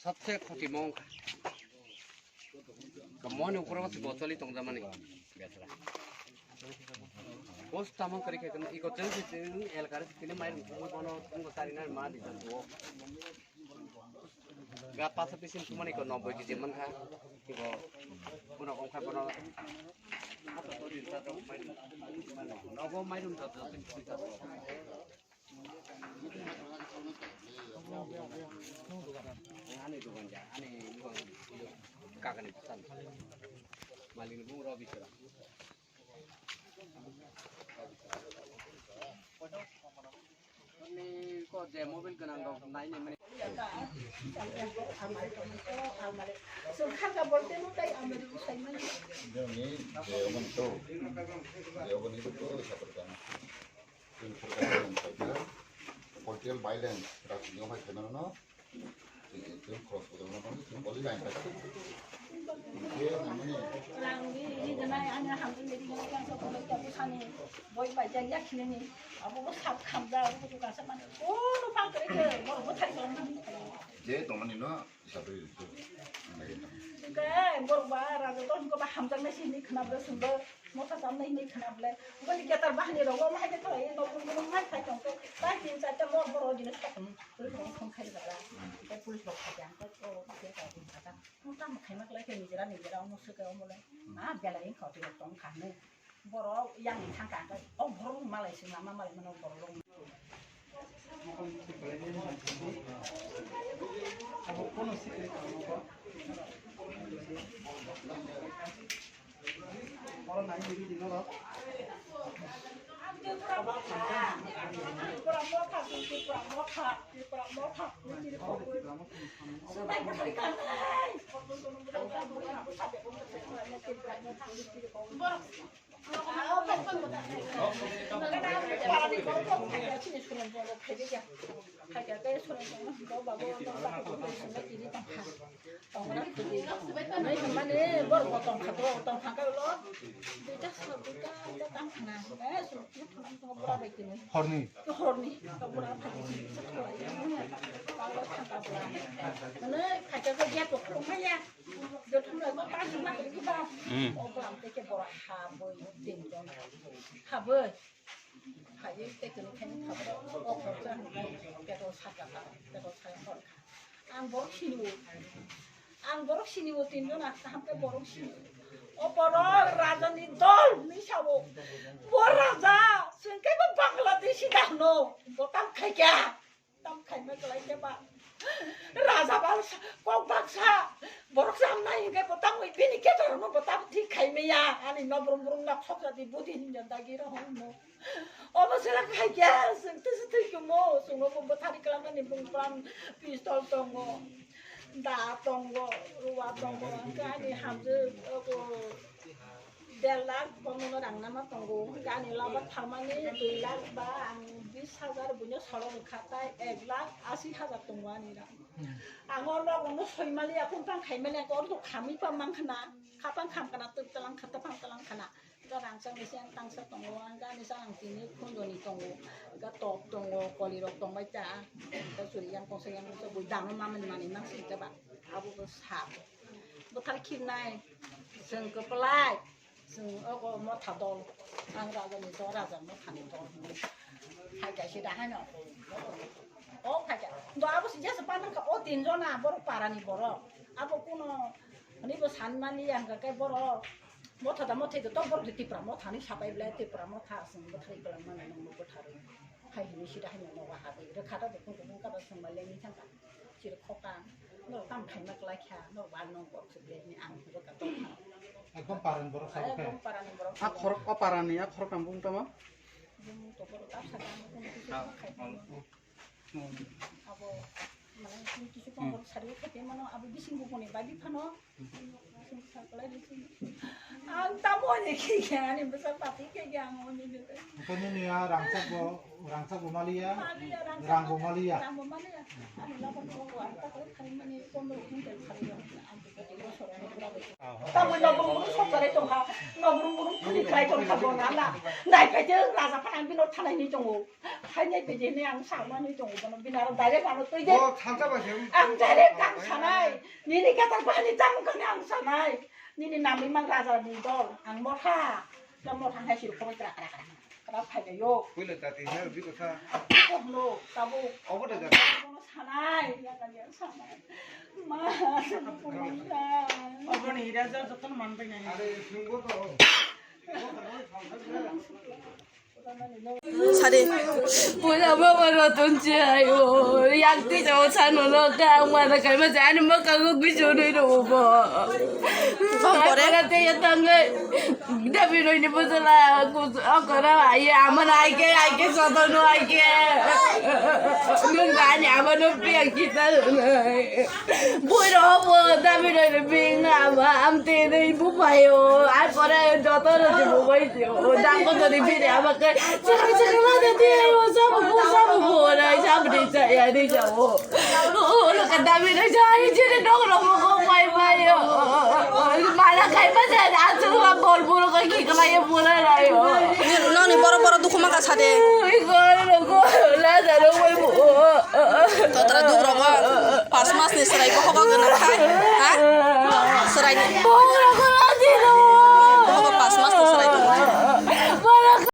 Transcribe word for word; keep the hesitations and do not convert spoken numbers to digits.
Sabse khoti mong. Kamoni ukro se gocholi tong jamani. Bos tamang kari khe iko jeng se el kari tini mai bono tungko tari na ma di tango. Ga pasa pisin tumani ko noboi kg man kha. Iko bono ongkha bono. Nogo mairum ta ta. Ani dogan ja, ani dogan kakani pesan. Malini bung Robi sera. Ni ko je mobile ganang rok nai ni mani. Ni je oman to, je oman itu to sabar kan. Chwng sorkar ni mung khaikha, political violence, rajniti o hai khaimano no, chwng ekdom khoros bojorno mani, chwng boli line khaikha. Hinkhe nangmani. Rangni ri gwnai, ani hamjwk ni ri gwnai, khe ang sok bwsani boi bai jak yak khinani, abo bo sak khamjak, abo bo kaisa mani, kono pang kwrwi khe, borok bwthai tongmani. Je tongmani no, Hwnkhe borok ba raja to hwnkhe ba hamjaknai se hinwi khna bwle chwngbo motha chamnai hinwi khna bwle. Hwnkhe ni ketar bahani rogo omo hai khe thalai no bumung hai phai tongkhe ta tin charta borok borok dino thok thok thok khai rwkha. Hwnkhe police rok phai khe hwnkhe o ketar bumung kha ta. Tamo khaima kwlai khe nijera nijera omo swkhe omo le. Ah belai wngkha twi tong kha hinwi. Borok yang thangkha, o borok malai se lama malai mano borok rok. Mane borok bo tongkha, tongkha khe ulo duita, duita, duita tang khna. Horni. Horni. Mane khaikhe gate bo khulumaya. Jotham lai bo tang khna khe ba. Hmm. O bwlam tei khe borok habwi tinjon. Habwi. Phaiwi tei kunu khe phabo. O khoroksa hwnwi petrol saka ta, petrol saya hor kha. Ang borok sini o. Ang borok sini o, tinjon ang kaham khe borok sini o. O borok raja ni dol hwnwi sa o. Bo raja, chwng khe bo Bangladeshi da hwno. Bo tam khai kha. Tam khaima kwlai khe ba. Raja ba sa-, kok baksa. Borok sa hamnai hinkhe bo tamo bini ketorno bo tamo thik khaimaya. Ani no brum brum nok sok jadi budi hinja dagi rohorno. Omo sela khai khe chwng tisi thwi kumo. Chwngno bo bwthari kwlamani bung pran pistol tongo. Da tongo, ruwa tongo. Hinkhe ani hamjwk obo Der lakh bono rang nama tongo, hinkhe ani labar thangmani dui lakh ba ang bis hajar buino solo rwkha, tai ek lakh asi hajar tongo ani rang. Ang o nogo no soi mali ya, phung phang khai mali ya, ang ordo khamwi pa mang khna, khapang kham khna, twk talang kha, taphang talang khna. Hinkhe rang chang bisi ang tangsa tongo, ang ani sa ang tini khundoni tongo, hinkhe top tongo, koli rok tongbai ta, hinkhe churi yang tongsa yang tongsa bui dano mamani mani mang si hinkhe ba, abo bo sa. Bwthar khibnai, chwng kwplai, chwng ogo motha dol, ang raja ni dol, raja motha ni dol hwnwi. Phaikha sida haino. O phaikha. Do abo se jesa panang kha, o tin jona borok para ni borok. Abo kuno hwnwi bo san mani ang khe borok. Motha da mothai do to borok de Tipra motha ni sapai ble Tipra motha aswng bwthar kwlang mani nang bwthar. Hai hwnwi sida haino nogo habwi rwkha ta de kung kung kha da swng bai le ni thang kha. Chiri khokang, norok tamo khaima kwlai kha, norok ba nong kok se bini ang hwnwi kha tong kha. Ekdom paran borok sabo khe. Ekdom parani borok. A khorok, o parani a khorok tamo bung tamo? Bung to borok ta sa tamo, bung kisu khai tamo. Abo, mane, bung kisu tong borok sari khai tamo, abo bising buponi bai biphano. Sing sa kwlai di sing. Ang tamo ni khe ani bwsa pati khe ang oni de. Kani ni a rangchak bo. Rangchak bo maliya, rang bo maliya. Rang bo maliya. Ani laban bo ang ta kali kali mani pondro quintal kali ya. Ang ta kali bosor ani pura bo. Tamo no bo muru sokare tongkha, no bo muru phuli khai tongkha bo nala. Nai khai je raja phan ang bino thanai ni tongo. Hai nai peje ne ang samani tongo bono bina ro direct ano tui je. Bo thansa ba se. Ang direct ang sanai. Nini kata bani tamo kani ang sanai. Nini nami mang raja ni dol. Ang motha. Tamo thang hai sir khoi kra kra kra. Kra phai yo. Puila jati he bi kotha. Kok no, tabo. Obo da jati. Kono sanai, ya kan ya sanai. Ma, pulang. Obo ni ira jar joton man pai nai. Are sungbo to. Sari. Puila baba rotun chai o. Yang ti jo sanu no ka ma da kai ma jani ma ka go gui jo doi ro bo. Kong kore. Kora te ya tangai. Dabi roi ni bujula, kus-, okora, aye, amano aike, aike sodono aike. Nung gani amano piang kita. Bui ro bo, dabi roi ni bing ama, am te ni bu payo. Ar pore joto ro ti bu bai ti o. Dang ko to ni bire ama ke, chaka chaka la de ti o, sabu bu, sabu bu, na, sabu ni cha, ya ni cha o. Ulo ka dabi na jari jiri dog rok mo ko pai pai yo. Mala kai pa jai da chu la bol bol ko ki kala ye bol ra yo. Nini borok borok dukhu mangkha sade. Ui ko ro ko la da ro mo. To tara duk rogo pas mas ni serai bohogo gwnang khai. Ha? Serai ni. Bol ro ko la di ro. Bohogo pas mas ni serai bohogo.